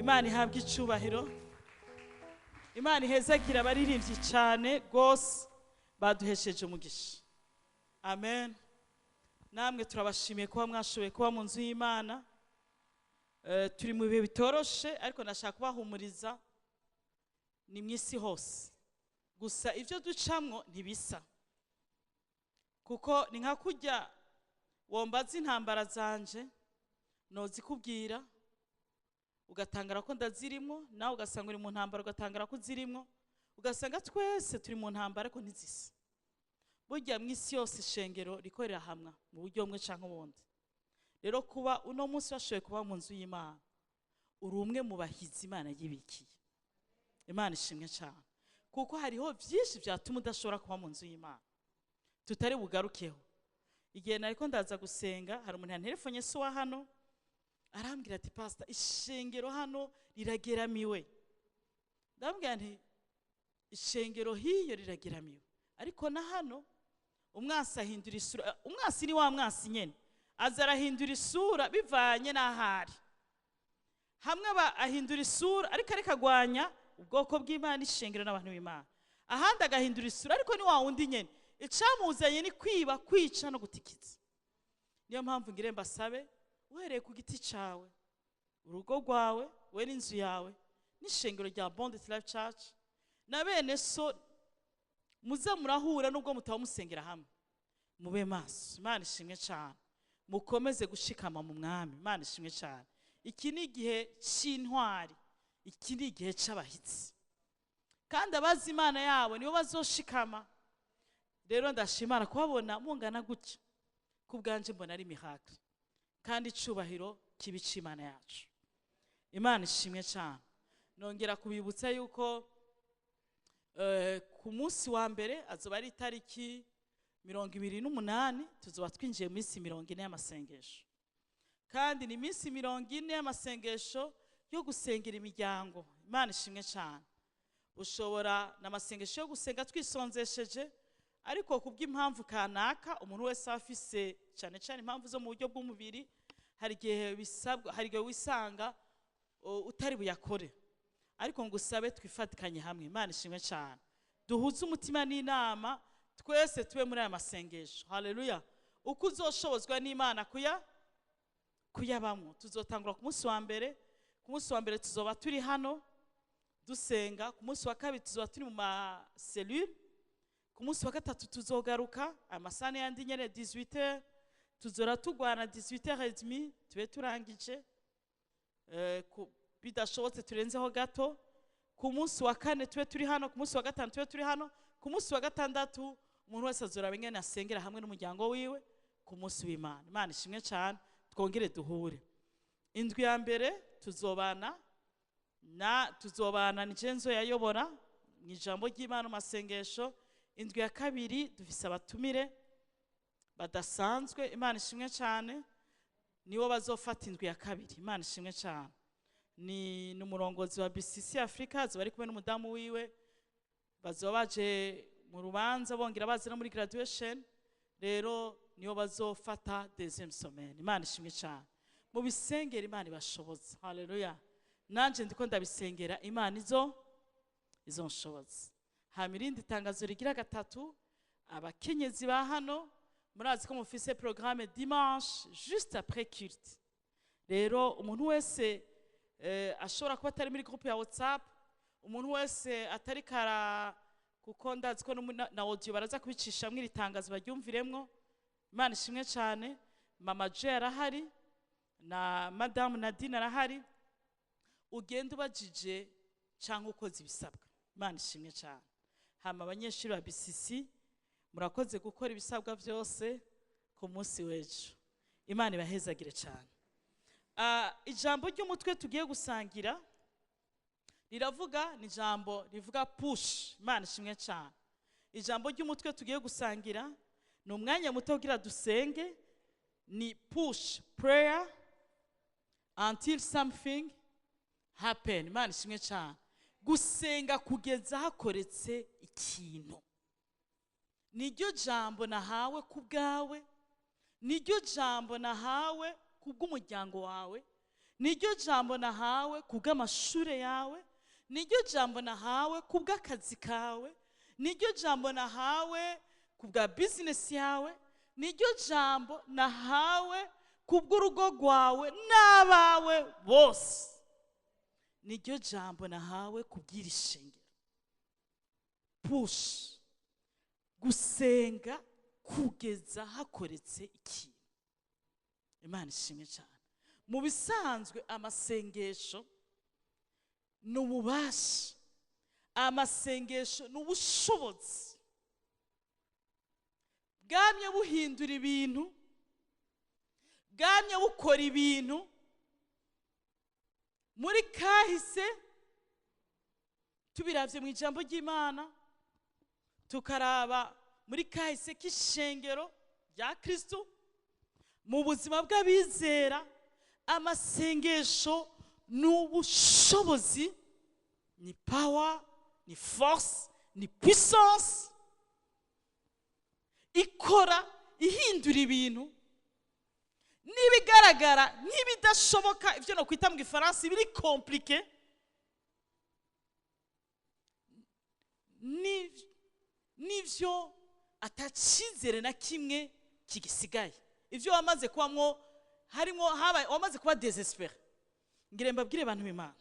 Imana ihabwe icubahiro. Imana ihezagira abaririmbyi cyane rwose, baduhesheje umugisha. Amen. Namwe turabashimiye kuba mwashoboye kuba mu nzu y'Imana. Turi mu bihe bitoroshe, ariko ndashaka kubahumuriza, ni mu isi hose, gusa ibyo ducamwo ntibisa, kuko ni nka kurya wombaza intambara zanje, nozikubwira ugatangara ko ndazirimo, nawe ugasanga uri mu ntambara ugatangara ko uzirimo, ugasanga twese turi mu ntambara ariko ntizisa. Burya mu isi yose ishengero rikorera hamwe mu buryo bumwe canke ubundi. Rero kuba uno munsi washoboye kuba mu nzu y'Imana, uri umwe mu bahizi Imana yibikiye. Imana ishimwe cyane, kuko hariho byinshi byatuma udashobora kuba mu nzu y'Imana tutari bugarukeho. Igihe nariko ndaza gusenga, hari umuntu yanterefonye, si wa hano, arambwira ati: "Pastor, ishengero hano rirageramiwe." Ndambwira nti: "Ishengero hiyo rirageramiwe, ariko na hano umwasi ahindura isura." Umwasi ni wa mwasi nyene, aza arahindura isura bivanye n'ahari. Hamwe aba ahindura isura ariko agwanya ubwoko bw'Imana, ishengero n'abantu b'Imana. Ahandi agahindura isura, ariko ni wa wundi nyene. Icamuzanye ni kwiba, kwica no gutikiza. Niyo mpamvu ngire mbasabe, uhereye ku giti cawe, urugo rwawe, we n'inzu yawe, n'ishengero rya Abundant Life Church na bene so muze murahura, nubwo mutaba musengera hamwe, mube maso. Imana ishimwe cyane. Mukomeze gushikama mu Mwami. Imana ishimwe cyane. Iki ni igihe cy'intwari, iki ni igihe cy'abahitsi, kandi abazi Imana yabo nibo bazoshikama. Rero ndashimara kubabona mungana gutya. Ku bwanje mbona ari miracle, kandi icubahiro kibi c'Imana yacu. Imana ishimwe cyane. Nongera kubibutsa yuko ku munsi wa mbere azoba ari itariki 28, tuzoba twinjiye mu minsi 40 y'amasengesho. Kandi ni iminsi 40 y'amasengesho yo gusengera imiryango. Imana ishimwe cyane. Ushobora n'amasengesho yo gusenga twisonzesheje, ariko kubw'impamvu kanaka umuntu wese aba afise, cyane cyane impamvu zo mu buryo bw'umubiri, hari igihe bisabwa, hari igihe wisanga utari buyakore. Ariko ngo usabe twifatikanye hamwe. Imana ishimwe cyane. Duhuze umutima n'inama, twese tube muri aya masengesho. Haleluya. Uko uzoshobozwa n'Imana kuyabamwo. Tuzotangura ku munsi wa mbere. Ku munsi wa mbere tuzoba turi hano dusenga. Ku munsi wa kabiri tuzoba turi mu ma cellule. Ku munsi wa gatatu tuzogaruka amasane yandi nyene, 18h. Tuzora tugwana 18h30, tube turangije. Bidashobotse turenzeho gato. Ku munsi wa kane tube turi hano, ku munsi wa gatanu tube turi hano, ku munsi wa gatandatu umuntu wese azoraba ingene asengera hamwe n'umuryango wiwe. Ku munsi w'Imana, Imana ishimwe cyane, twongere duhure. Indwi ya mbere tuzobana ni Jenzo yayobora mu ijambo ry'Imana mu masengesho. Indwi ya kabiri dufise abatumire badasanzwe. Imana ishimwe cyane. Nibo bazofata indwi ya kabiri. Imana ishimwe cyane. Ni umurongozi wa BCC Africa, azoba ari kumwe n'umudamu wiwe. Bazoba baje mu rubanza, bongera baze no muri graduation. Rero niyo bazofata deuxième semaine. Imana ishimwe cyane. Mu bisengera, Imana ibashoboza. Haleluya. Nanje ndiko ndabisengera, Imana izo izonshoboza. Hama irindi tangazo rigira gatatu, abakenyezi ba hano, murazi ko mufise programme dimanche juste après culte. Rero umuntu wese ashobora kuba atari muri groupe ya WhatsApp, umuntu wese atari kara, kuko ndazi ko na audio baraza kubicishamwo iri tangazo baryumviremwo. Imana ishimwe cyane. Mama J arahari na Madamu Nadine arahari. Ugenda ubajije cyangwa ukoze ibisabwa. Imana ishimwe cyane. Hama abanyeshuri ba BCC, murakoze gukora ibisabwa byose. Ku munsi w'ejo, Imana ibahezagire cyane. Ijambo ry'umutwe tugiye gusangira riravuga, ni ijambo rivuga push. Imana ishimwe cyane. Ijambo ry'umutwe tugiye gusangira, ni umwanya muto kugira dusenge, ni push prayer until something happen. Imana ishimwe cyane. Gusenga kugeza hakoretse ikintu, niryo jambo nahawe ku bwawe, niryo jambo nahawe ku bw'umuryango wawe. Niryo jambo nahawe kubw'amashure yawe, niryo jambo nahawe kubw'akazi kawe, niryo jambo nahawe kubwa bizinesi yawe, niryo jambo nahawe kubw'urugo rwawe n'abawe bose, niryo jambo nahawe kubw'iri shengero. Push, gusenga kugeza hakoretse ikintu. Imana ishimwe cyane. Mu bisanzwe amasengesho ni ububasha, amasengesho ni ubushobozi bwamye buhindura ibintu, bwamye bukora ibintu muri kahise. Tubiravye mu ijambo ry'Imana, tukaraba muri kahise k'ishengero rya Kristo, mu buzima bw'abizera, amasengesho ni ubushobozi, ni power, ni force, ni puissance ikora, ihindura ibintu n'ibigaragara nk'ibidashoboka, ibyo no kwita mu Gifaransa ibiri compliqué, n'ivyo atacizere na kimwe kigisigaye, ivyo wamaze kubamwo harimo habaye wamaze kuba désespéré. Ngire mbabwire abantu b'Imana,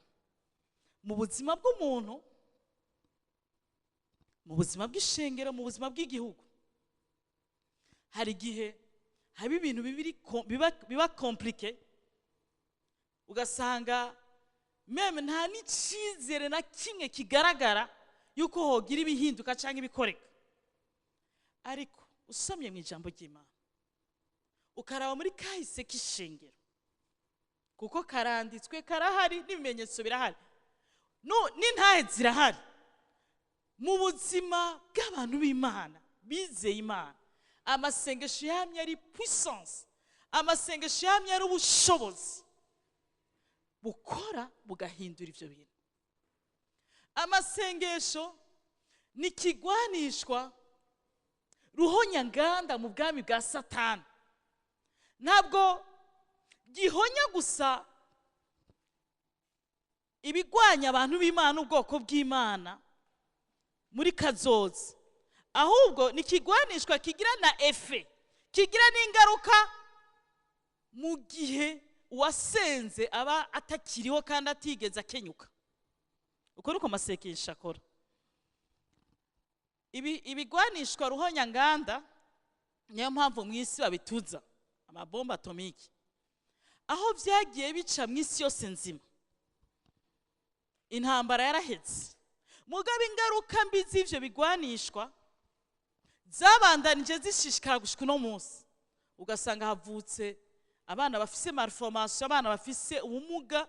mu buzima bw'umuntu, mu buzima bw'ishengero, mu buzima bw'igihugu, hari igihe haba ibintu biba compliqué, ugasanga même nta n'icizere na kimwe kigaragara yuko hogira ibihinduka cyangwa ibikoreka. Ariko usomye mu ijambo ry'Imana, ukaraba muri kahise k'ishengero, kuko karanditswe, karahari, n'ibimenyetso birahari, n'intahe zirahari mu buzima bw'abantu b'Imana bizeye Imana, amasengesho yamye ari puissance, amasengesho yamye ari ubushobozi bukora bugahindura ivyo bintu. Amasengesho ni kigwanishwa ruhonyanganda mu bwami bwa Satani. Ntabwo gihonya gusa ibigwanya abantu b'Imana, ubwoko bw'Imana muri kazoza, ahubwo ni kigwanishwa kigira na effet, kigira n'ingaruka mu gihe uwasenze aba atakiriho kandi atigeze akenyuka. Uko niko amasengesho akora. Ibigwanishwa ruhonyanganda, niyo mpamvu mu isi babituza amabomba atomike, aho vyagiye bica mu isi yose nzima, intambara yarahetse, mugabo ingaruka mbi z'ivyo bigwanishwa zabandanije zishishikara gushika uno munsi. Ugasanga havutse abana bafise malformation, abana bafise ubumuga,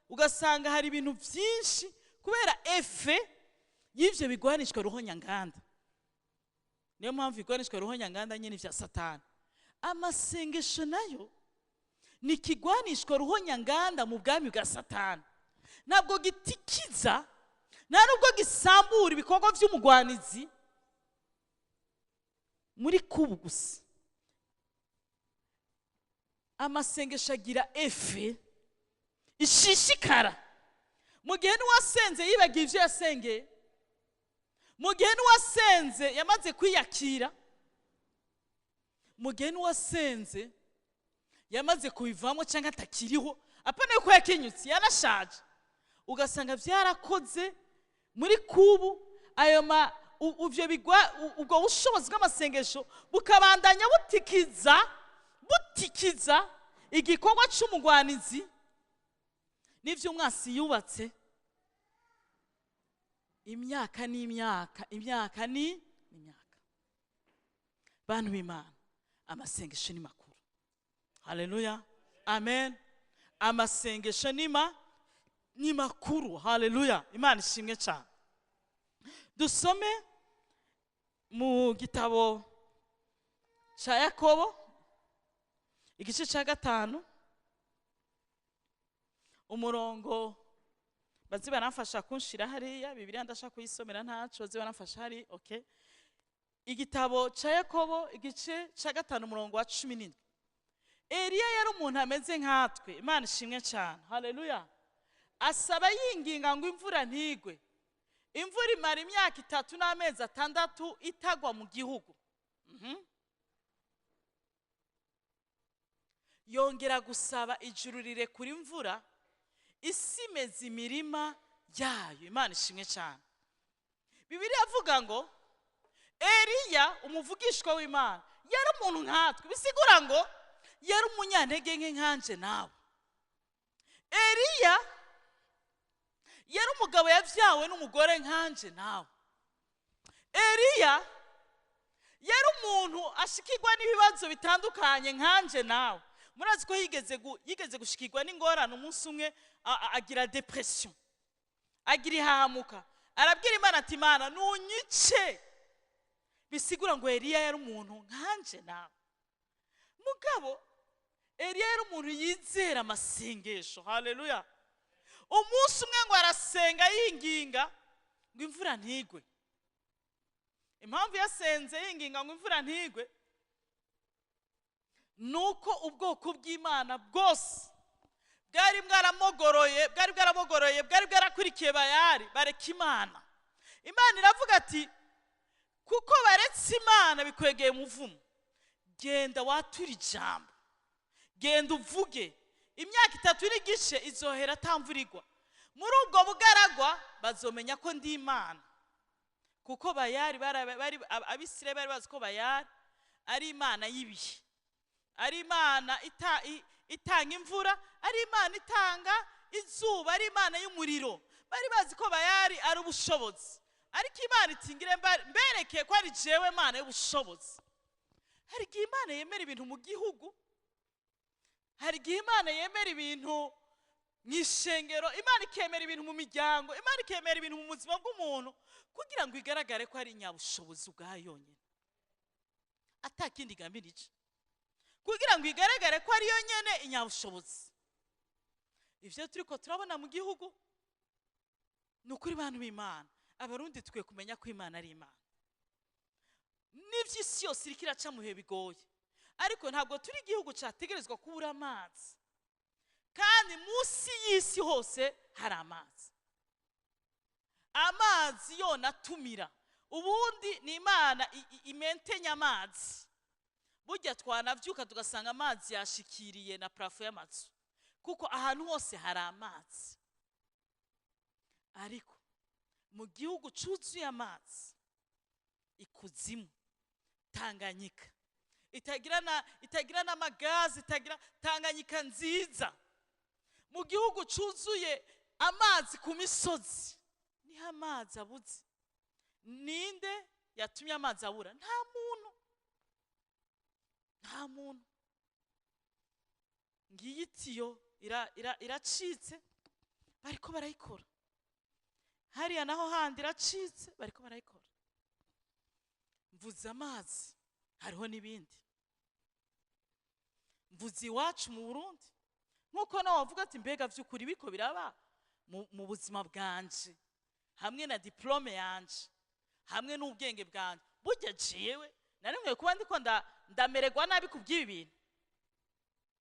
ugasanga hari ibintu vyinshi kubera effet y'ivyo bigwanishwa ruhonyanganda. Niyo mpamvu ibigwanishwa ruhonyanganda nyene vya Satani. Amasengesho nayo ni kigwanishwa ruhonyanganda mu bwami bwa Satani. Ntabwo gitikiza, nta nubwo gisambura ibikorwa vy'umugwanizi muri kubu gusa. Amasengesho agira effet ishishikara mu gihe n'uwasenze yibagiye ivyo yasengeye, mu gihe n'uwasenze yamaze kwiyakira, mu gihe n'uwasenze yamaze kubivamo cyangwa atakiriho, apana yuko yakenyutse, yanashaje, ugasanga vyarakoze muri kubu. Ayo ma uvyo bigwa, ubwo bushobozi bw'amasengesho bukabandanya butikiza igikorwa c'umugwanizi n'ivyo umwasi yubatse imyaka n'imyaka, imyaka ni imyaka. Bantu b'Imana, amasengesho ni makuru. Haleluya, amen. Amasengesho ni makuru. Haleluya, Imana ishimwe cyane. Dusome mu gitabo ca Yakobo igice ca 5 umurongo. Bazi baramfasha kunshira hariya Bibiliya, ndashaka kuyisomera ntaco, bazi baramfasha hari. Okay, igitabo ca Yakobo igice ca 5 umurongo wa 17. Eliya yari umuntu ameze nkatwe. Imana ishimwe cyane, haleluya. Asaba yinginga ngo imvura ntigwe. Imvura imara imyaka 3 n'amezi 6 itagwa mu gihugu. Yongera gusaba ijuru rirekura imvura, isi imeza imirima yayo. Imana ishimwe cyane. Bibiliya avuga ngo Eliya umuvugishwa w'Imana yari umuntu nkatwe, bisigura ngo yari umunyantege nke nkanje nawe. Eliya yari umugabo yavyawe n'umugore nkanje nawe. Eliya yari umuntu ashikirwa n'ibibazo bitandukanye nkanje nawe. Murazi ko yigeze gushikirwa n'ingorane umunsi umwe, agira depression, agira ihahamuka, arabwira Imana ati Imana nunyice. Bisigura ngo Eliya yari umuntu nkanje nawe. Mugabo Eliya yari umuntu yizera amasengesho, haleluya. Umunsi umwe ngo arasenga yinginga ngo imvura ntigwe. Impamvu yasenze yinginga ngo imvura ntigwe nuko ubwoko bw'Imana bwose bwari bwaramogoroye, bwari bwarakurikiye Bayali, bareka Imana. Imana iravuga ati kuko baretse Imana bikwegeye umuvumo, genda wature ijambo, genda uvuge. Imyaka 3 n'igice izohera atamvura igwa. Muri ubwo bugaragwa bazomenya ko ndi Imana. Kuko Bayali bari Abisirayeli bari bazi ko Bayali ari Imana y'ibihe, ari Imana itanga imvura, ari Imana itanga izuba, ari Imana y'umuriro. Bari bazi ko Bayali ari ubushobozi, ariko Imana itingire mbereke ko ari jewe Imana y'ubushobozi. Hari igihe Imana yemera ibintu mu gihugu, hari igihe Imana yemera ibintu mu ishengero, Imana ikemera ibintu mu miryango, Imana ikemera ibintu mu buzima bw'umuntu kugira ngo igaragare ko ari inyabushobozi ubwayo yonyine, atakindi igambirije, kugira ngo igaragare ko ari yonyine inyabushobozi. Ivyo turiko turabona mu gihugu ni ukuri, bantu b'Imana, Abarundi tukwiye kumenya ko Imana ari Imana. N'ivy'isi yose iriko iraca mu bihe bigoye, ariko ntabwo turi igihugu cyategerezwa kubura amazi, kandi munsi y'isi hose hari amazi. Amazi yona atumira. Ubundi ni Imana imentenya amazi. Burya twanavyuka tugasanga amazi yashikiriye na plafo y'amazu, kuko ahantu hose hari amazi. Ariko mu gihugu cuzuye amazi, ikuzimu Tanganyika itagira n'amagazi, itagira Tanganyika nziza, mu gihugu cuzuye amazi ku misozi, niho amazi abuze. Ninde yatumye amazi abura? Nta muntu, nta muntu. Ngiyi itiyo iracitse, bariko barayikora. Hariya naho handi iracitse, bariko barayikora. Mvuze amazi, hariho n'ibindi. Mvuze iwacu mu Burundi, nkuko nawe wavuga ati mbega vy'ukuri biko biraba mu buzima bwanje, hamwe na diplome yanje, hamwe n'ubwenge bwanje. Burya jewe nari nkwiye kuba ndiko ndamererwa nabi kubw'ibi bintu.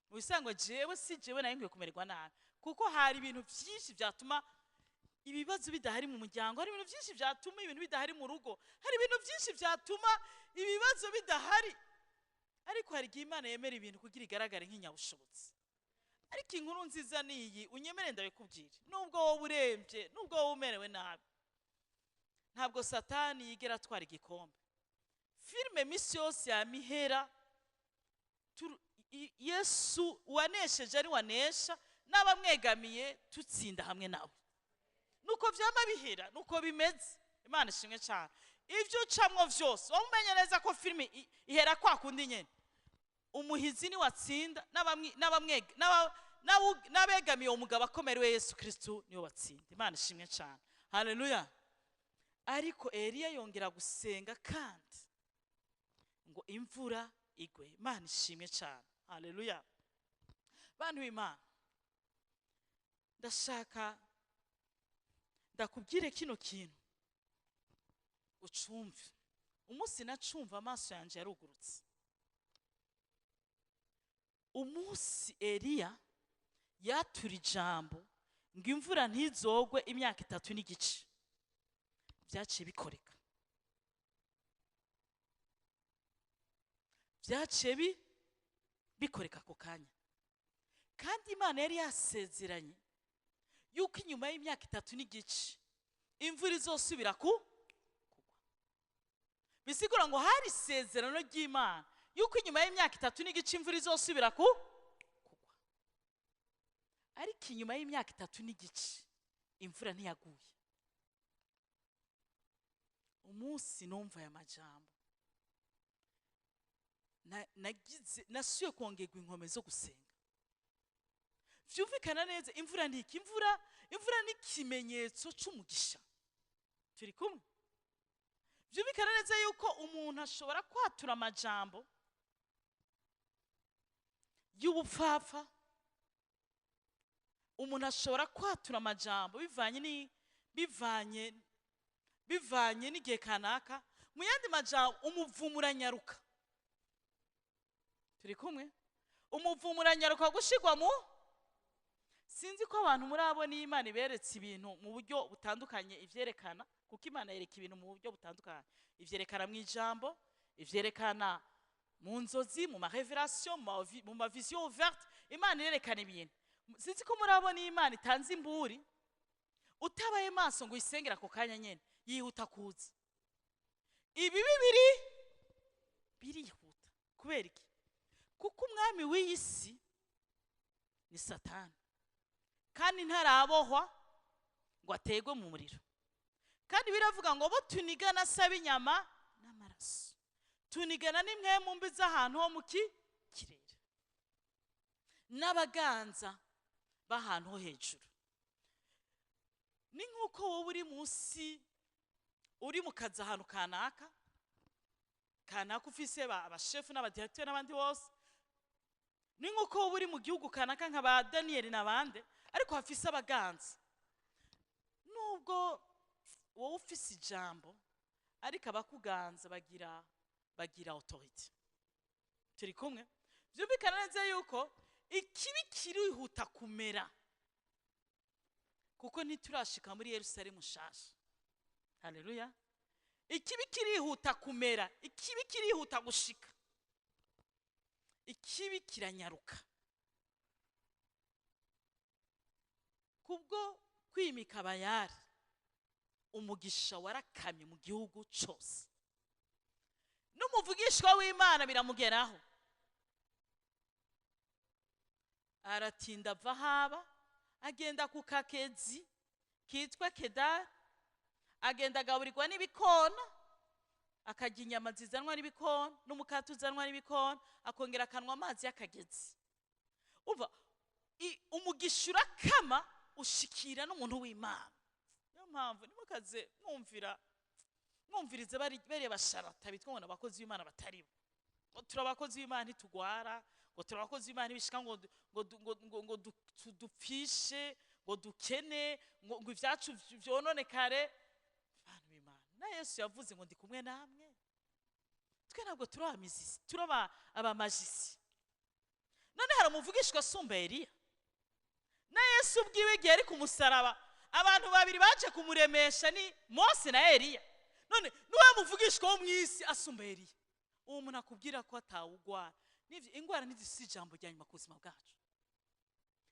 Mu bisanzwe jewe si jewe nari nkwiye kumererwa nabi, kuko hari ibintu vyinshi vyatuma ibibazo bidahari mu muryango, hari ibintu vyinshi vyatuma ibintu bidahari mu rugo, hari ibintu vyinshi vyatuma ibibazo bidahari. Ariko hari igihe Imana yemera ibintu kugira igaragare nk'inyabushobozi. Ariko inkuru nziza niyi, unyemere ndabikubwira, nubwo wowe urembye, nubwo wowe umerewe nabi, ntabwo Satani yigera atwara igikombe. Filime misi yose ya mihera, Yesu wanesheje ari wanesha, n'abamwegamiye tutsinda hamwe nawe. Nuko vyama bihera, nuko bimeze. Imana ishimwe cyane. Ivyo ucamwo vyose wamenye neza ko filime ihera kwa kundi nyene. Umuhizi ni watsinda, n'abegamiye umugabo akomerewe Yesu Kristo niwe watsinda. Imana ishimwe cyane, haleluya. Ariko Eliya yongera gusenga kandi ngo imvura igwe. Imana ishimwe cyane, haleluya. Bantu b'Imana, ndashaka ndakubwire kino kintu ucumve. Umunsi nacumva amaso yanje yarugurutse. Umunsi Eliya yatura ijambo ngo imvura ntizogwe imyaka 3.5, byaciye bikoreka, byaciye bikoreka ako kanya. Kandi Imana yari yasezeranye yuko inyuma y'imyaka 3.5 imvura izosubira kugwa. Bisigura ngo hari isezerano ry'Imana yuko inyuma y'imyaka 3.5 imvura izosubira kugwa. Ariko inyuma y'imyaka 3.5 imvura ntiyaguye. Umunsi numva aya majambo, nasuye kongerwa inkome zo gusenga. Vyumvikana neza, imvura ni iki? Imvura ni ikimenyetso c'umugisha. Turi kumwe? Vyumvikana neza yuko umuntu ashobora kwatura amajambo y'ubupfapfa, umuntu ashobora kwatura amajambo bivanye n'igihe kanaka. Mu yandi majambo, umuvumo uranyaruka. Turi kumwe? Umuvumo uranyaruka gushigwa mu. Sinzi ko abantu muri abo ni Imana iberetse ibintu mu buryo butandukanye ivyerekana, kuko Imana yereka ibintu mu buryo butandukanye. Ivyerekana mu ijambo, ivyerekana mu nzozi, mu ma révélation, mu ma vision ouverte. Imana irerekana ibintu. Sinzi ko muri abo ni Imana itanze imburi, utabaye maso ngo uyisengera ako kanya nyene, yihuta kuza. Ibibi birihuta. Kubera iki? Kuko umwami w'iyi si ni Satani, kandi ntarabohwa ngo ategwe mu muriro. Kandi biravuga ngo bo tunigana saba inyama n'amaraso, tunigana n'imwe mu mbi z'ahantu ho mu kirere, n'abaganza b'ahantu ho hejuru. Ni nk'uko wowe uri munsi, uri mu kazi ahantu kanaka kanaka, ufise abashefu n'abadirecteur n'abandi bose. Ni nk'uko wowe uri mu gihugu kanaka nka ba Daniel n'abandi, ariko hafise abaganza. Nubwo wowe ufise ijambo, ariko abakuganza bagira autorité. Turi kumwe? Vyumvikana neza yuko ikibi kirihuta kumera, kuko ntiturashika muri Yerusalemu nshasha. Haleluya. Ikibi kirihuta kumera, ikibi kirihuta gushika, ikibi kiranyaruka. Kubwo kwimika Bayali, umugisha warakamye mu gihugu cose. N'umuvugishwa w'Imana biramugeraho, aratinda ava haba, agenda ku kakezi kitwa Kedari, agenda agaburirwa n'ibikona, akarya inyama zizanwa n'ibikona n'umukate uzanwa n'ibikona, akongera akanwa amazi y'akagezi. Umva, umugisha urakama ushikira n'umuntu w'Imana. Niyo mpamvu nimukaze mwumvirize bariya basharata bitwa ngo abakozi b'Imana bataribo. Ngo turi abakozi b'Imana ntitugwara, ngo turi abakozi b'Imana ntibishika ngo dupfishe, ngo dukene, ngo ivyacu vyononekare. Bantu b'Imana, na Yesu yavuze ngo ndi kumwe namwe. Twe ntabwo turi abamizisi, turi abamajisi. None hari umuvugishwa asumba Eliya. Na Yesu ubwiwe igihe ari ku musaraba, abantu babiri baje kumuremesha ni Mose na Eliya. None niwe muvugishwa wo mw'isi asumba Eliya. Uwo muntu akubwira ko atawugwara. Nivyo, ingwara ntizifise ijambo rya nyuma ku buzima bwacu.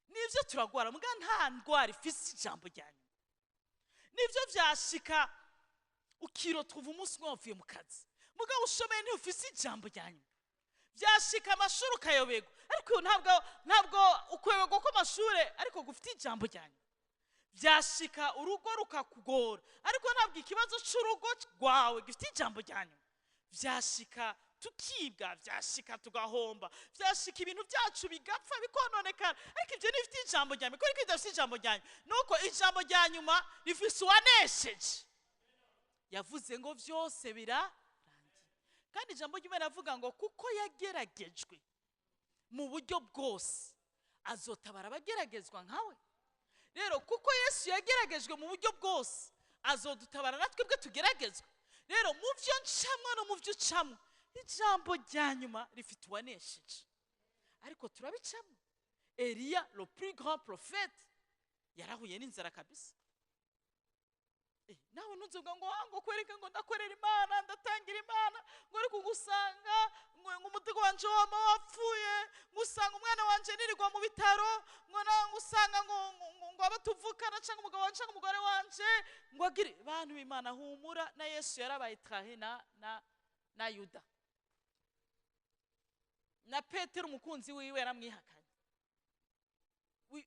Nivyo turagwara, muga nta ndwara ifise ijambo rya nyuma. Nivyo vyashika ukirotruva umunsi umwe wavuye mu kazi, muga ushomeye ntufise ijambo rya nyuma. Vyashika amashuri ukayoberwa, ariko ntabwo ukuyoberwa kw'amashure ariko gufite ijambo rya nyuma. Vyashika urugo rukakugora, ariko ntabwo ikibazo c'urugo rwawe gifite ijambo rya nyuma. Vyashika tukibwa, vyashika tugahomba, vyashika ibintu byacu bigapfa bikononekara, ariko ivyo ntibifite ijambo rya nyuma. Kuko bidafite ijambo rya nyuma, nuko ijambo rya nyuma rifise uwanesheje. Yavuze ngo vyose birarangiye. Kandi ijambo ry'Imana rivuga ngo kuko yageragejwe mu buryo bwose, azotabara abageragezwa nkawe. Rero kuko Yesu yageragejwe mu buryo bwose, azodutabara natwe bwe tugeragezwa. Rero mu vyo ncamwa no mu vyo ucamwa, ijambo rya nyuma rifite uwanesheje. Ariko turabicamo. Eliya, le plus grand prophète, yarahuye n'inzara kabisa. Nawe ntuzuvuga ngo ah, ngo kwereka ngo ndakorera Imana, ndatangira Imana, ngo ariko ngusanga ngo umutima wanje wama wapfuye, ngo usanga umwana wanje nirirwa mu bitaro, ngo na ngusanga ngo abo tuvukana cyangwa umugabo wanje cyangwa umugore wanje ngo agire. Bantu b'Imana, humura, na Yesu yarabaye trahi na Yuda, na Petero umukunzi wiwe yaramwihakanye.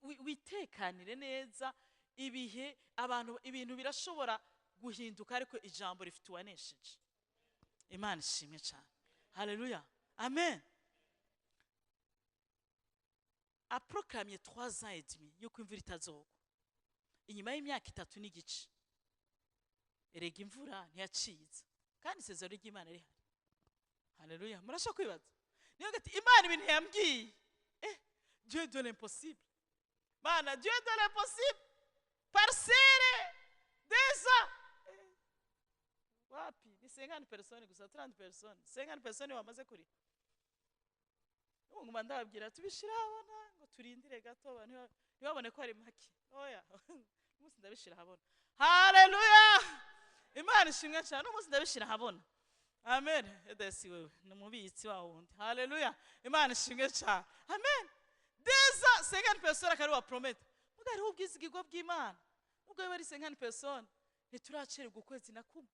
Witekanire neza ibihe abantu, ibintu birashobora guhinduka, ariko ijambo rifite uwanesheje. Imana ishimwe cyane. Haleluya, amen. Aproclamye 3 ans et demi yuko imvura itazogwa, inyuma y'imyaka 3 n'igice erega imvura ntiyaciza, kandi isezerano ry'Imana rihari. Haleluya. Murashobora kwibaza niyo gati Imana ibintu yambwiye. Dieu de l'impossible, Mana, Dieu de l'impossible, parcelle déjà. Wapi, ni 50 personnes gusa, 30 personnes, 50 personnes bamaze kuri ubu. Nguma ndababwira tubishira ahabona ngo turindire gato abantu ntibabone ko ari make. Oya, umunsi ndabishira ahabona. Haleluya, Imana ishimwe cyane. Umunsi ndabishira ahabona. Amen. Edesi wewe ni umubitsi wa wundi. Haleluya, Imana ishimwe cyane. Amen. Déjà 50 personnes akari wa promete muga hariho ubwizigirwa bw'Imana. Nubwo biba ari 50 personnes, ntituracererwa ukwezi na kumwe.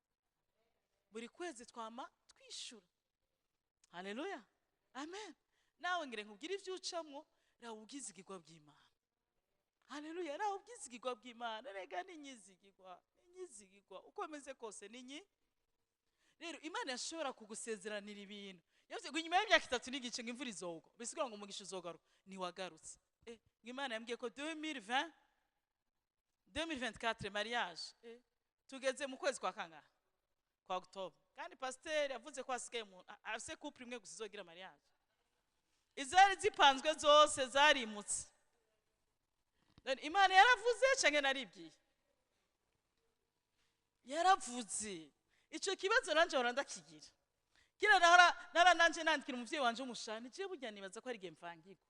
Buri kwezi twama twishura. Haleluya, amen. Nawe ngire nkubwire ibyo ucamwo, raba ubwizigirwa bw'Imana. Haleluya, raba ubwizigirwa bw'Imana. Rega ni nyizigirwa, ni nyizigirwa uko bimeze kose, ni nyi. Rero Imana yashobora kugusezeranira ibintu, yavuze ngo inyuma y'imyaka 3 n'igice ngo imvura izogwa, bisigura ngo umugisha uzogaruka, ntiwagarutse. Ngo Imana yambwiye ko 2020, 2024 mariage. Tugeze mu kwezi kwa kangahe? Kwa October. Kandi pasiteri yavuze ko hasigaye umuntu afise couple imwe gusa izogira mariage, izari zipanzwe zose zarimutse. None Imana yaravuze canke naribwiye? Yaravuze. Ico kibazo nanje hora ndakigira kira, nahora nara nanje nandikira umuvyeyi wanje w'umushani je, burya nibaza ko ari igihe mvangirwa,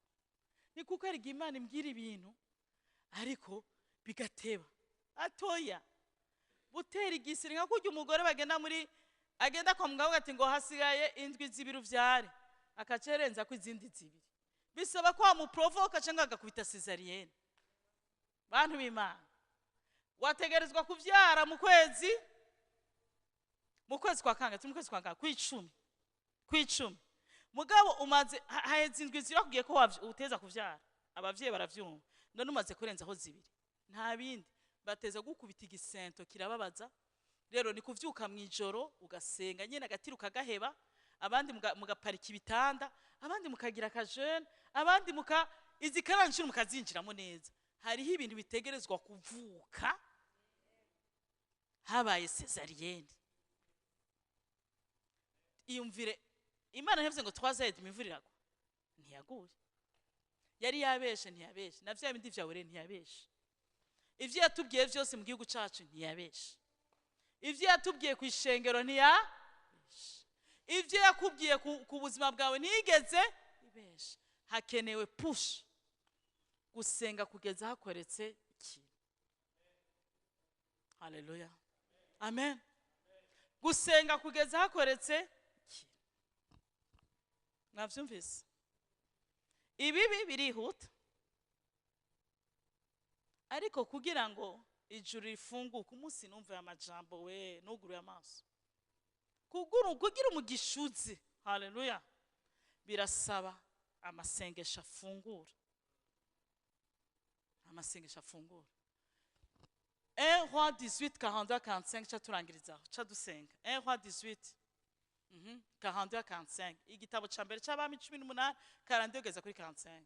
ni kuko ari igihe Imana imbwira ibintu ariko bigateba atoya butera igisiri, nka kurya umugore bagenda muri agenda kwa muganga ati ngo hasigaye indwi 2 uvyare, akacerenza ko izindi 2, bisaba ko wamuprovoka cyangwa agakubita césarienne. Bantu b'Imana, wategerezwa kuvyara mu kwezi kwa kangahe? Turi mu kwezi kwa kangahe? Kw'icumi, kw'icumi. Mugabo umaze haheze indwi 2 bakubwiye ko uteza kuvyara, abavyeyi baravyumva. None umaze kurenzaho 2, nta bindi bateza gukubita igisento kirababaza. Rero ni kuvyuka mu ijoro ugasenga nyene, agatiro ukagaheba, abandi mugaparika ibitanda, abandi mukagira akajeûne, abandi muka izi karanshuro mukazinjiramo neza. Hariho ibintu bitegerezwa kuvuka habaye césarienne. Iyumvire, Imana ntiyavuze ngo twazaheze imvura iragwa, ntiyaguye. Yari yabeshe? Ntiyabeshe. Na vya bindi vyawe rero ntiyabeshe. Ivyo yatubwiye vyose mu gihugu cacu ntiyabeshe. Ivyo yatubwiye ku ishengero ntiyabeshe. Ivyo yakubwiye ku buzima bwawe ntiyigeze ibeshe. Hakenewe push, gusenga kugeza hakoretse ikintu. Haleluya, amen. Gusenga kugeza hakoretse ikintu. Mwavyumvise? Ibibi birihuta, ariko kugira ngo ijuru rifunguke, umunsi numva aya majambo we nuguruye amaso. Kugira umugisha uzi, haleluya, birasaba amasengesho afungura, amasengesho afungura. 1 Roi 18 42 45, ca turangirizaho, ca dusenga. 1 Roi 18 42 45, igitabo ca mbere c'Abami 18, 42 kugeza kuri 45.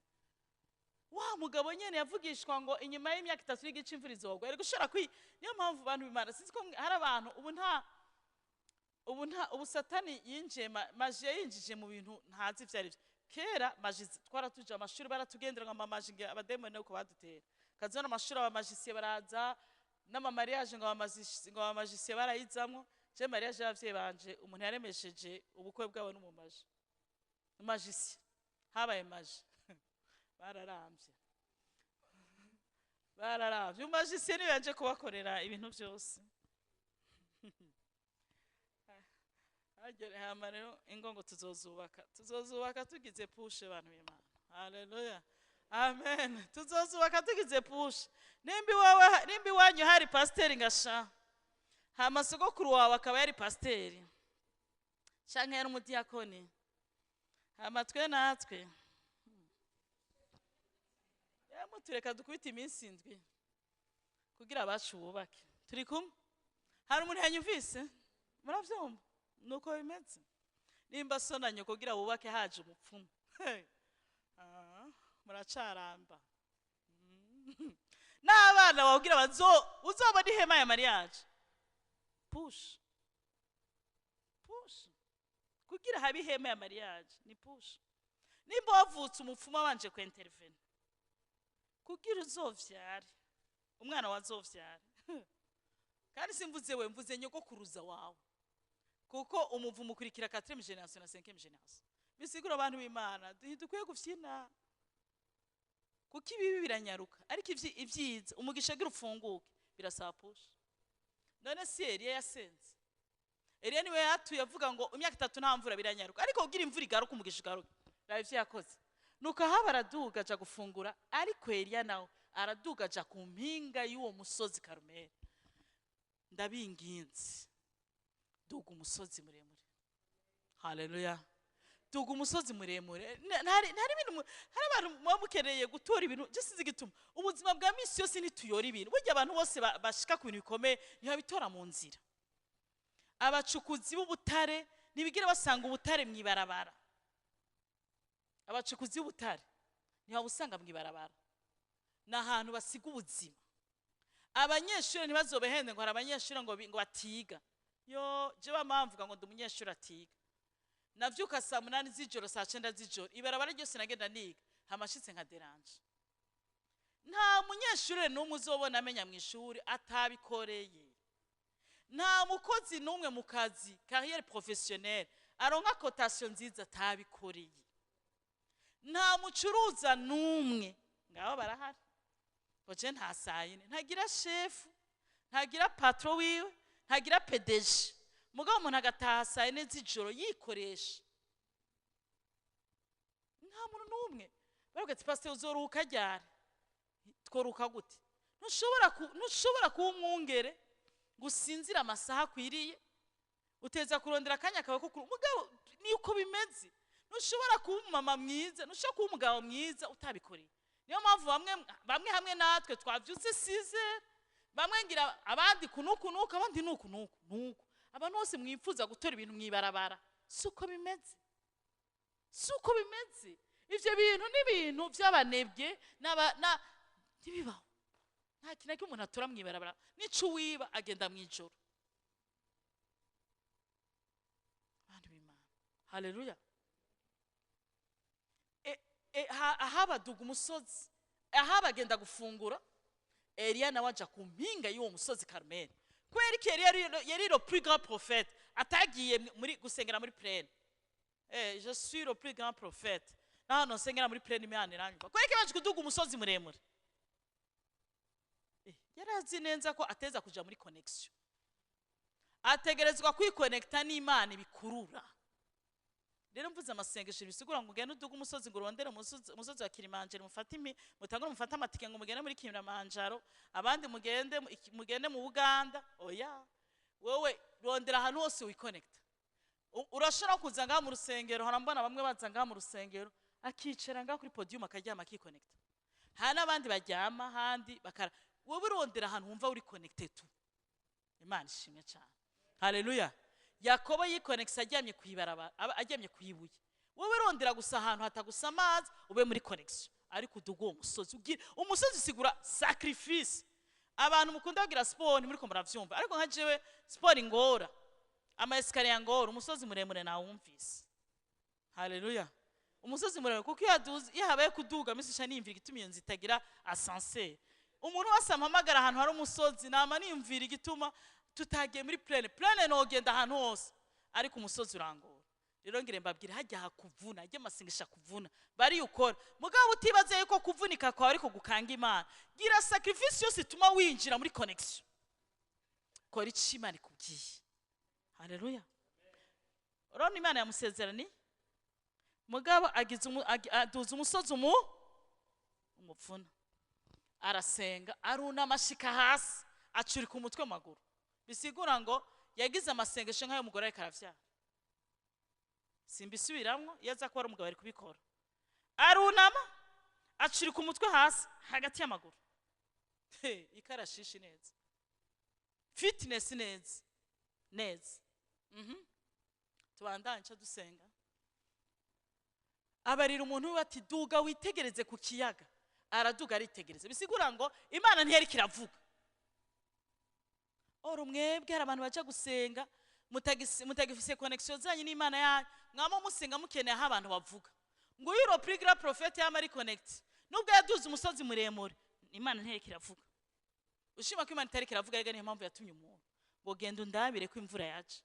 Wa mugabo nyene yavugishwa ngo inyuma y'imyaka 3 n'igice imvura izogwa, yari gushobora kwi. Niyo mpamvu bantu b'Imana, sinzi ko hari abantu ubu nta ubu Satani yinjiye magie, yinjije mu bintu ntazi ivyo ari byo. Kera magie twaratuje amashuri, baratugendera ngo amamagie, ngo abademoni uko badutera kazona amashuri, abamagiciens baraza n'amamariage, ngo abamagiciens barayizamwo. Je mariage y'abavyeyi banje, umuntu yaremesheje ubukwe bwabo n'umumagie, umagicien, habaye magie. Bararambye, bararambye. Umajisiye niwe yaje kubakorera ibintu byose. Hagere hama rero ingo ngo tuzozubaka, tuzozubaka tugize push, abantu b'Imana. Haleluya, amen. Tuzozubaka tugize push. Nimba iwawe, nimba iwanyu hari pasiteri ngasha, hama sogokuru wawe akaba yari pasiteri canke yari umudiyakoni, hama twe natwe mutureka dukubita iminsi 7 kugira abacu bubake. Turi kumwe? Hari umuntu yanyumvise? Muravyumva nuko bimeze? Nimba so na nyoko kugira wubake haje umupfumu, muracaramba n'abana wabwira bazo uzobona ihema ya mariage. Push, push kugira habe ihema ya mariage ni push. Nimba wavutse umupfumu abanje ku intervene kugira uzovyare umwana wazovyare. Kandi simvuze we, mvuze nyogokuruza wawe, kuko umuvumo ukurikira 4e génération na 5e génération. Bisigura abantu b'Imana dukwiye gufyina, kuko ibibi biranyaruka, ariko ivyiza umugisha agira ufunguke birasaba push. None si Eliya yasenze? Eliya niwe yatuye avuga ngo imyaka 3 nta mvura, biranyaruka, ariko kugira imvura igaruka umugisha ugaruke. Raba ivyo yakoze. Nuko Ahabu araduga aja gufungura, ariko Eliya nawe araduga aja ku mpinga y'uwo musozi Karumeli. Ndabinginze, duga umusozi muremure. Haleluya. Duga umusozi muremure. Ntari ibintu, hari abantu muba mukeneye gutora ibintu, je sinzi igituma ubuzima bwa misi yose ntituyora ibintu. Burya abantu bose bashika ku bintu bikomeye ntibabitora mu nzira. Abacukuzi b'ubutare ntibigira basanga ubutare mw'ibarabara. Abacukuzi b'ubutare ntibabusanga mw'ibarabara, ni ahantu basiga ubuzima. Abanyeshuri ntibazobehende ngo hari abanyeshuri ngo batiga. Yo je bamamvuga ngo ndi umunyeshuri atiga. Navyuka saa 8 z'ijoro, saa 9 z'ijoro, ibarabara ryose nagenda niga, hamashitse nka deranje. Nta munyeshuri n'umwe uzobona amenya mu ishuri atabikoreye. Nta mukozi n'umwe mu kazi, carrière professionnelle, aronka cotation nziza atabikoreye. Nta mucuruza n'umwe, ngabo barahari. Oje nta sayine, ntagira chef, ntagira patron wiwe, ntagira PDG. Mugabo umuntu agataha saa 4 z'ijoro yikoresha. Nta muntu n'umwe. Baravuga ati pastor uzoruhuka ryari? Tworuka gute? Ntushobora kuba umwungere gusinzira amasaha akwiriye, uteza kurondera akanya kawe ko mugabo niko bimeze. Ntushobora kuba umumama mwiza, ntushobora kuba umugabo mwiza utabikoreye. Niyo mpamvu bamwe hamwe natwe twavyutse 6, bamwe ngira abandi kunuku nuku, abandi nuku nuku nuku. Abantu bose mwifuza gutora ibintu mwibarabara, suko bimeze, suko bimeze. Ivyo bintu ni ibintu by'abanebwe na ntibibaho. Nta kintu na kimwe umuntu atora mwibarabara, nico wiba agenda mwijoro. Abantu b'Imana, haleluya. Ahabaduga umusozi, ahabagenda gufungura, Eliya nawe aja ku mpinga y'uwo musozi Karumeli. Kubera ko Eliya yari le plus grand prophète, atagiye muri gusengera muri plaine. Je suis le plus grand prophète. Naho nsengera muri plaine Imana iranyumva. Kubera ko baje kuduga umusozi muremure. Yarazi neza ko ateza kuja muri connection. Ategerezwa kwikonekta n'Imana ibikurura. Rero mvuze amasengesho bisigura ngo ugende uduga umusozi ngo urondere umusozi wa Kilimanjaro, mufate imi, mutangure mufate amatike ngo mugende muri Kilimanjaro, abandi mugende mu Buganda. Oya, wewe rondera ahantu hose wikonekta. Urashobora kuza ngaha mu rusengero, harambona bamwe baza ngaha mu rusengero akicara ngaha kuri podium akaryama akikonekta. Hari n'abandi baryama handi bakara. Wewe urondera ahantu wumva uri connected tu. Imana ishimwe cyane. Haleluya. Yakobo yikonekisa aryamye kwibarabara, aryamye kwibuye. Wewe rondera gusa ahantu hatagusa amazi ube muri connection. Ariko uduga uwo musozi, ugira umusozi usigura sacrifice. Abantu mukunda kugira sport muri ko muravyumva, ariko nka jewe sport ingora, ama escalier ngora, umusozi muremure nawumvise. Haleluya. Umusozi muremure kuko iyo habaye kuduga misi sha nimvira igituma iyo nzu itagira ascenseur. Umuntu wese ampamagara ahantu hari umusozi nama nimvira igituma tutagiye muri plaine. Plaine nogenda ahantu hose, ariko umusozi urangora. Rero ngire mbabwire, hajya hakuvuna, hajya amasengesho akuvuna bari ukora, mugabo utibaze yuko kuvunika kwawe ariko gukanga Imana. Gira sacrifice yose ituma winjira muri connection. Kora icyo Imana ikubwiye. Haleluya. Urabona Imana yamusezerani, mugabo agize aduza umusozi umupfuna, arasenga, arunama, ashika hasi, acurika umutwe mu maguru. Bisigura ngo yagize amasengesho nk'ayo mugore ariko aravyara. Simbisubiramwo, iyo aza kuba ari umugabo ari kubikora. Arunama, acurika umutwe hasi hagati y'amaguru. He, ikarashishi neza, fitness neza neza. Tubandanye nca dusenga. Abarira umuntu we ati: "Duga witegereze ku kiyaga." Araduga, aritegereza. Bisigura ngo Imana ntiyari kiravuga. Ora mwebwe hari abantu baja gusenga mutagifise connexion zanyu n'Imana yanyu, mwama musenga mukeneye aho abantu bavuga. Ngo uyu le plus grand prophète yama ari connecté, nubwo yaduze umusozi muremure, Imana ntiyari kiravuga. Ushima ko Imana itari kiravuga, rega niyo mpamvu yatumye umuntu ngo: "Genda undabire ko imvura yaje."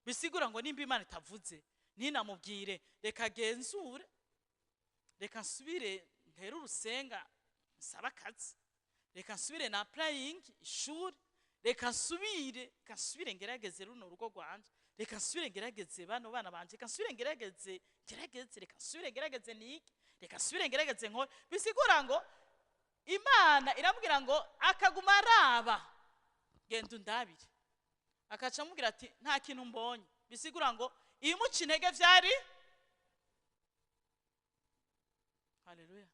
Bisigura ngo nimba Imana itavuze, ntinamubwire, reka genzure, reka nsubire ntere urusenga nsaba akazi, reka nsubire na applying ishuri, reka nsubire ngerageze runo rugo rwanje, reka nsubire ngerageze bano bana banje, reka nsubire ngerageze ngerageze, reka nsubire ngerageze nige, reka nsubire ngerageze nkore. Bisigura ngo Imana iramubwira ngo akaguma araba: "Genda undabire." Akaca amubwira ati: "Nta kintu mbonye." Bisigura ngo ibimuca intege vyari, haleluya,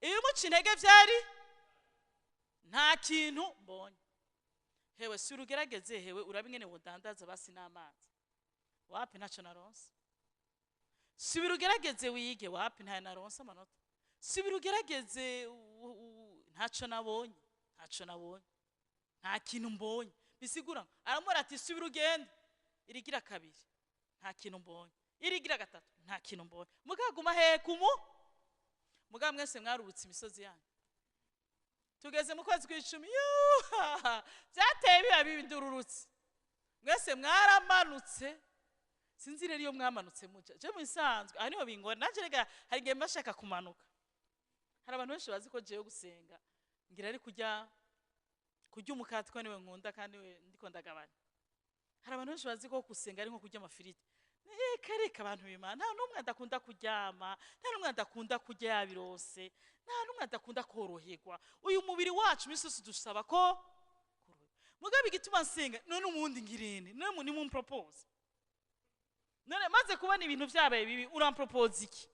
ibimuca intege vyari "nta kintu mbonye". Hewe, si urugerageze, hewe urabe ingene wodandaza basi n'amazi. Wapi, ntacyo naronse. Subira ugerageze wige. Wapi, ntayo naronse amanota. Subira ugerageze, ntacyo nabonye, ntacyo nabonye, nta kintu mbonye. Bisigura aramubwira ati: "Subira ugende." Irigira kabiri: "Nta kintu mbonye." Irigira gatatu: "Nta kintu mbonye." Mugaguma he kumu mugabo mwese mwarubutse imisozi yanyu. Tugeze mu kwezi kw'icumi, yuha, byateye biba bindururutse, mwese mwaramanutse. Sinzi rero iyo mwamanutse muja. Je mu bisanzwe aha niho bingora nanje. Rega hari igihe mba nshaka kumanuka. Hari abantu benshi bazi ko jewe gusenga ngira ari kurya umukate, ko niwe nkunda kandi niwe ndiko ndagabanya. Hari abantu benshi bazi ko gusenga ari nko kurya amafiriti. Reka reka, abantu b'Imana, nta n'umwe adakunda kuryama, nta n'umwe adakunda kurya yabirose, nta n'umwe adakunda koroherwa. Uyu mubiri wacu iminsi yose dusaba ko koroherwa. Mugabo igituma nsenga none ubundi ngirente none nimumpropose none maze kubona ibintu byabaye bibi, urampropose iki?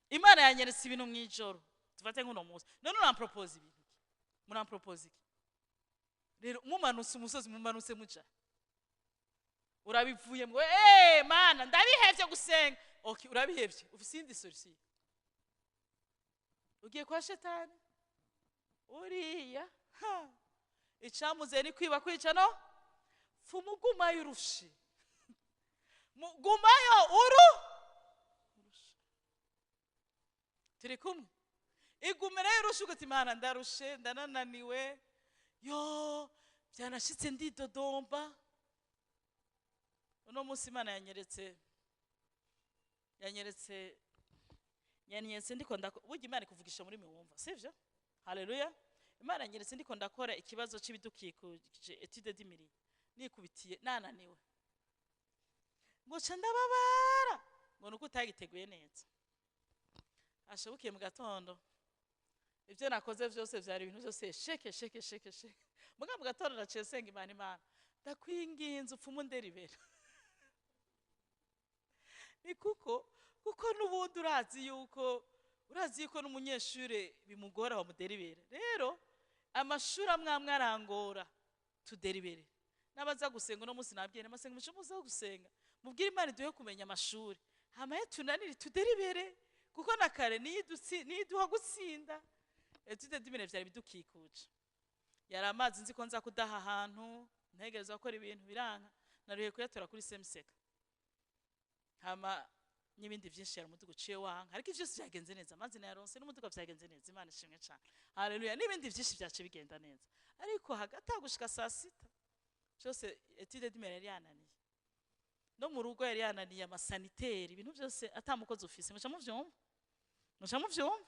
Imana yanyeretse ibintu mu ijoro, tufate nk'uno munsi, none urampropose ibintu iki? Murampropose iki? Rero mumanutse umusozi, mumanutse muja, urabivuye ngo: "Eh, Mana, ndabihevye gusenga." Okay, urabihevye, ufise iyindi solution? Ugiye kwa shetani uriya. Ha, icamuze ni kwiba, kwica no fumugumayo urushe. Gumayo urushe. Turi kumwe? Igumireyo urushe, uguti: "Imana, ndarushe, ndanananiwe, yo byanashitse ndidodomba." Uno munsi Imana yanyeretse ndiko ndako. Burya Imana ikuvugisha muri mwe wumva, sivyo? Haleluya. Imana yanyeretse ndiko ndakora ikibazo c'ibidukikije, étude du milieu, nikubitiye nananiwe, ngo ca ndababara ngo nuko utagiteguye neza. Ashobokiye mu gatondo, ibyo nakoze byose byari ibintu byose sheke sheke sheke sheke. Muga mu gatondo naciye senga Imana: "Imana, ndakwinginze, upfumu nderibera." Ni kuko n'ubundi urazi yuko n'umunyeshuri bimugora bamuderibera. Rero amashuri amwe amwe arangora tuderibere. N'abaza gusenga uno munsi nabwiye amasengesho: muze gusenga, mubwire Imana iduhe kumenya amashuri, hama tunanire tuderibere, kuko na kare niyo iduha gutsinda. Étude du milieu vyari bidukikuje, yari amazi nzi ko nza kudaha ahantu ntegerezwa gukora ibintu biranka, naruhiye kuyatora kuri semuseka, hama n'ibindi byinshi. Yari umuduga uciye wanka, ariko byose byagenze neza. Amazi nayaronse n'umuduga byagenze neza, Imana ishimwe cyane, haleluya. N'ibindi byinshi byace bigenda neza, ariko hagati aho gushika saa 6 byose étude du milieu yari yananiye. No mu rugo yari yananiye, ama sanitaires, ibintu byose, atamukozi ufise. Muca muvyumva, muca muvyumva.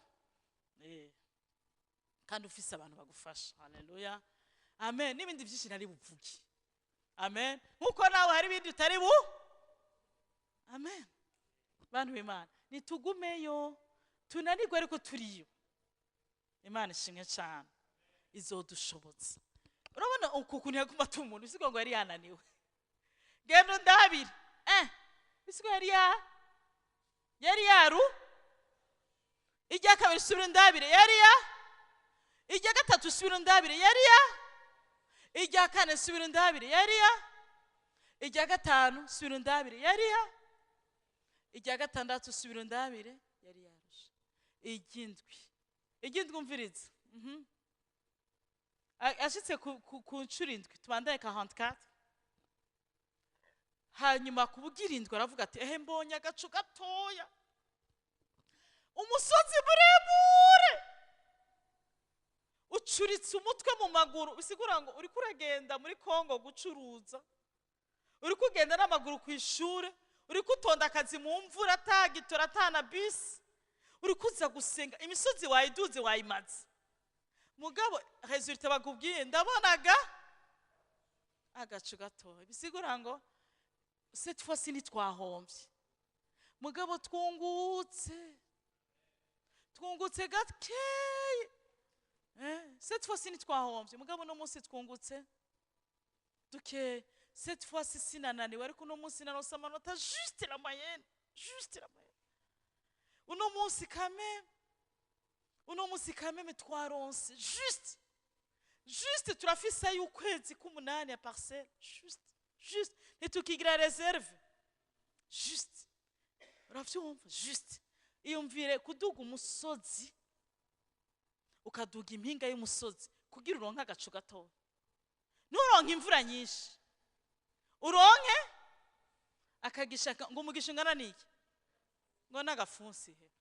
Kandi ufise abantu bagufasha. Haleluya, amen. N'ibindi byinshi ntari buvuge. Amen. Nkuko nawe hari ibindi utari bu. Amen. Bantu b'Imana, nitugumeyo tunanirwe, ariko turiyo. Imana ishimwe cyane, izodushobotsa. Urabona uku kuntu yaguma atuma umuntu, bisigo ngo yari yananiwe. Genda ndabire, bisigo yari yaru. Irya kabiri, subira ndabire, yari ya. Irya gatatu, subira ndabire, yari ya. Irya kane, subira ndabire, yari ya. Irya gatanu, subira ndabire, yari ya. Irya gatandatu, subira ndabire, yari yarushe. Iry'indwi, iry'indwi, umviriza. Ashitse ku nshuro indwi, tubandanye 44. Hanyuma ku bugirindwi aravuga ati: "Ehe, mbonye agacu gatoya, umusozi muremure ucuritse umutwe mu maguru." Bisigura ngo uriko uragenda muri Kongo gucuruza, uriko ugenda n'amaguru ku ishure, uriko utonda akazi mu mvura, atagitora, atana bisi, uriko uza gusenga, imisozi wayiduze, wayimaze. Mugabo résultat bakubwiye: "Ndabonaga agacu gatoya." Bisigura ngo cette fois ci ntitwahombye, mugabo twungutse gakeyi. Cette fois ci ntitwahombye, mugabo uno munsi twungutse dukeyi. Cette fois ci sinananiwe, ariko uno munsi naronse amanota juste la moyenne, juste la moyenne. Uno munsi quand même, uno munsi quand même twaronse juste juste, turafise y'ukwezi k'umunani ya parcelle, juste juste, ntitukigira réserve, juste. Uravyumva? Juste iyumvire kuduga umusozi, ukaduga impinga y'umusozi kugira uronke agacu gatoya, nturonke imvura nyinshi, uronke akagisha ngo umugisha ungana n'iki? Ngo n'agafunsi he.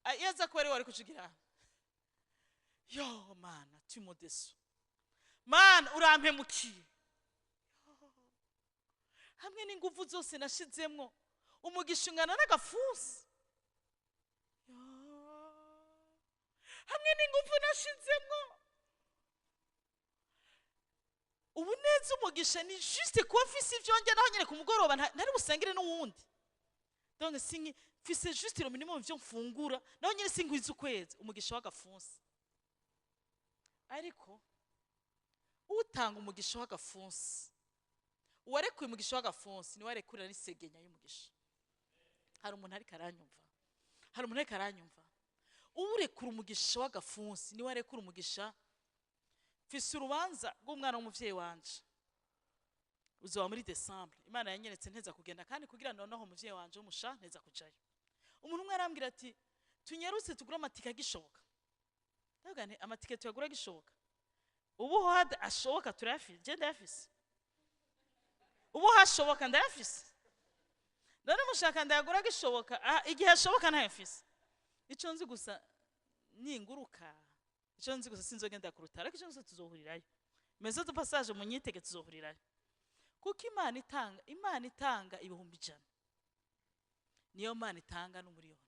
Ah, iyo aza kuba ari wari kucugira: "Yo Mana, tu me déçois, Mana, urampemukiye. Hamwe n'ingufu zose nashizemwo, umugisha ungana n'agafunsi. Yo, hamwe n'ingufu nashizemwo ubu neza, umugisha ni juste kuba mfise ivyo njya, naho nyene ku mugoroba ntari busangire n'uwundi. Donc sinki mfise juste le minimum ivyo mfungura, naho nyene singwiza ukwezi, umugisha w'agafunsi." Ariko utanga umugisha w'agafunsi, uwarekuye umugisha w'agafunsi, niwe arekurira n'isegenya y'umugisha. Hari umuntu ariko aranyumva? Hari umuntu ariko aranyumva? Urekura umugisha w'agafunsi niwe arekura umugisha. Mfise urubanza rw'umwana w'umuvyeyi wanje, uzoba muri décembre. Imana yanyeretse nteza kugenda, kandi kugira noneho umuvyeyi wanje w'umusha nteza kujayo. Umuntu umwe arambwira ati: "Tunyarutse tugure amatike agishoboka." Ndavuga nti: "Amatike tuyagura agishoboka? Ubu ho ashoboka turayafise, je ndayafise. Ubu hashoboka ndayafise. None mushaka ndayagura agishoboka? Ah, igihe ashoboka ntayo mfise. Ico nzi gusa, ninguruka, ico nzi gusa, sinzogenda kurutara, ariko ico nzi gusa, tuzohurirayo. Maison de passage munyitege, tuzohurirayo." Kuko Imana itanga 100,000, niyo Mana itanga n'umuriyoni.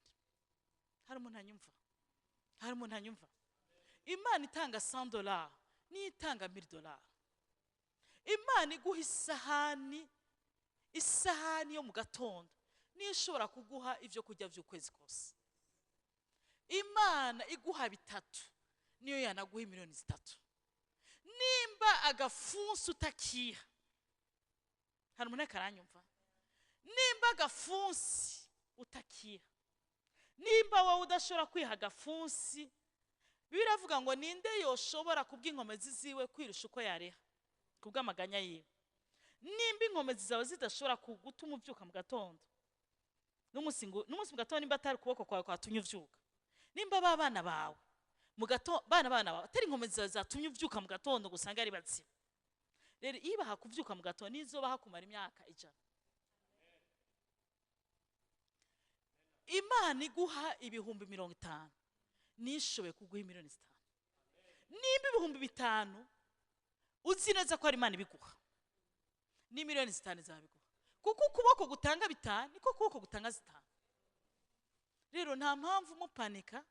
Hari umuntu anyumva? Hari umuntu anyumva? Imana itanga $100 niyo itanga $1000. Imana iguha isahani yo mu gatondo niyo ishobora kuguha ibyo kurya by'ukwezi kose. Imana iguha bitatu niyo yanaguha miliyoni 3. Nimba agafunsi utakiha, hari umuntu ariko aranyumva? Nimba agafunsi utakiha, nimba wowe udashobora kwiha agafunsi, biravuga ngo: "Ninde yoshobora kubw'inkomezi ziwe kwirusha uko yareha kubw'amaganya yiwe?" Nimba inkomezi zawe zidashobora gutuma ubyuka mu gatondo, n'umunsi mu gatondo, nimba atari ukuboko kwawe kwatumye uvyuka, nimba ba bana bawe mu gato, bana bawe, atari inkomezi zawe zatumye uvyuka mu gatondo ngo usange ari bazima, rero iyo ibaha kuvyuka mu gatondo, nizobaha kumara imyaka 100. Imana iguha 50,000 nishoboye kuguha miliyoni 5. Nimba 5,000 uzi neza ko ari Imana ibiguha, ni miliyoni 5 izabiguha. Kuko ukuboko gutanga 5 niko kuboko gutanga 5. Rero nta mpamvu mupanika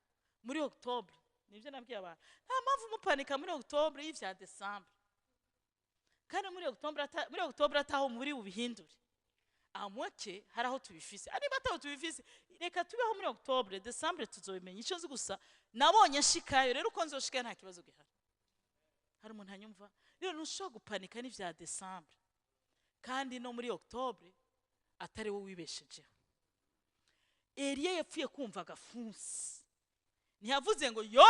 muri Octobre, nivyo nabwiye abantu, nta mpamvu mupanika muri Octobre y'ivya December. Kandi muri Octobre muri Octobre ataho muri bubihindure, amoke hari aho tubifise, niba ataho tubifise reka tubeho muri Octobre, December tuzobimenya. Ico nzi gusa nabonye nshikayo, rero uko nzoshikayo nta kibazo gihari. Hari umuntu anyumva? Rero ntushobora gupanika n'ivya December kandi no muri Octobre atari wowe wibeshejeho. Eliya yapfuye kumva agafunsi, ntiyavuze ngo yo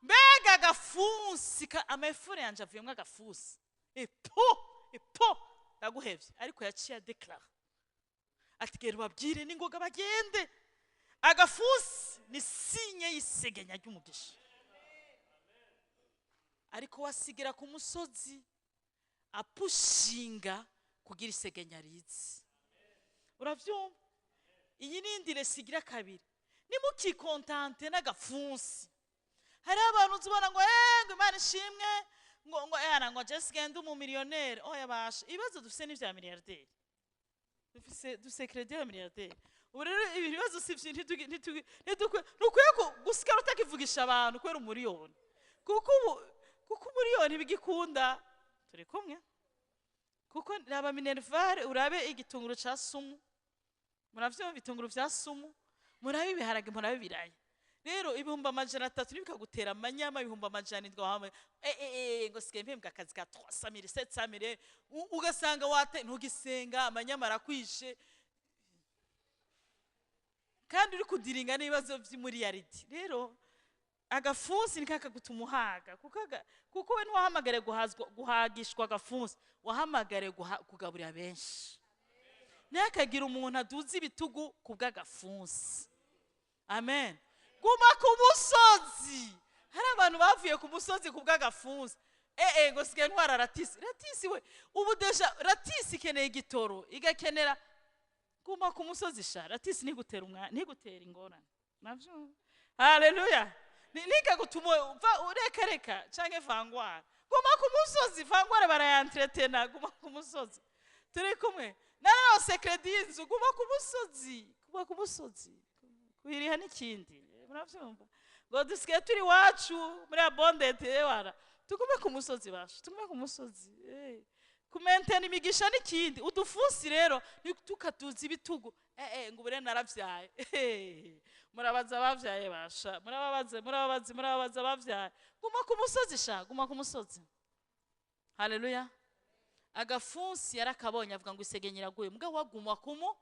mbega agafunsi, amefure yanje avuyemwo agafunsi, epo epo ndaguhevye. Ariko yaciye adeklara ati gera ubabwire n'ingoga bagende. Agafunsi ni sinye y'isegenya ry'umugisha. Ariko wasigira ku musozi apushinga kugira isegenya rize. Uravyumva? Iyi ni indi resigira kabiri. Nimukikontante n'agafunsi. Hari abantu uzubona ngo ngo Imana ishimwe, ngo ngo yana ngo just genda umu millionaire. Oya basha, ibibazo dufise ni vya milliardaire. Dufise credit ya milliardaire. Ubu rero ibi bibazo si vyo, ntukwiye gusigara utakivugisha abantu kubera umuriyoni. Kuko ubu, kuko umuriyoni bigikunda turi kumwe. Kuko raba minerval, urabe igitunguru ca sumu. Muravyo ibitunguru vya sumu, murabe ibiharage, murabe ibirayi. Rero 300,000 nibikagutera amanyama, 700,000 hamwe. Ngo sigaye mpembwa akazi ka 300,000, 700,000, ugasanga wate ntugisenga, amanyama arakwishe. Kandi uri kudiringa n'ibibazo vy'imuriyaridi. Rero agafunsi nikakagutuma uhaga, kuko we ntiwahamagare guhagishwa agafunsi, wahamagare kugaburira benshi. Ntihakagire umuntu aduza ibitugu kubw'agafunsi. Amen. Guma ku musozi. Hari abantu bavuye ku musozi kubw'agafunsi. Ngo sigaye ntwara ratisi. Ratisi we, ubu deja ratisi ikeneye igitoro, igakenera. Guma ku musozi sha, ratisi ntigutera umwa, ntigutera ingorane. Navyo. Haleluya. Ntigagutuma uva ureka reka canke vangwara. Guma ku musozi, vangwara barayantretena, guma ku musozi. Turi kumwe. Nararose credit y'inzu, guma ku musozi, guma ku musozi. Kuhiriha n'ikindi. Muravyumva? Ngo dusigaye turi iwacu muri abondete wara. Tugume ku musozi basha, tugume ku musozi. Kumentena imigisha n'ikindi. Udufunsi rero tukatuza ibitugu. Ngo ubure naravyaye. Murabaza abavyaye basha. Murababaze, murababaze, murababaza abavyaye. Guma ku musozi sha, guma ku musozi. Haleluya. Agafunsi yarakabonye avuga ngo isegenya iraguye. Mugabo waguma kumu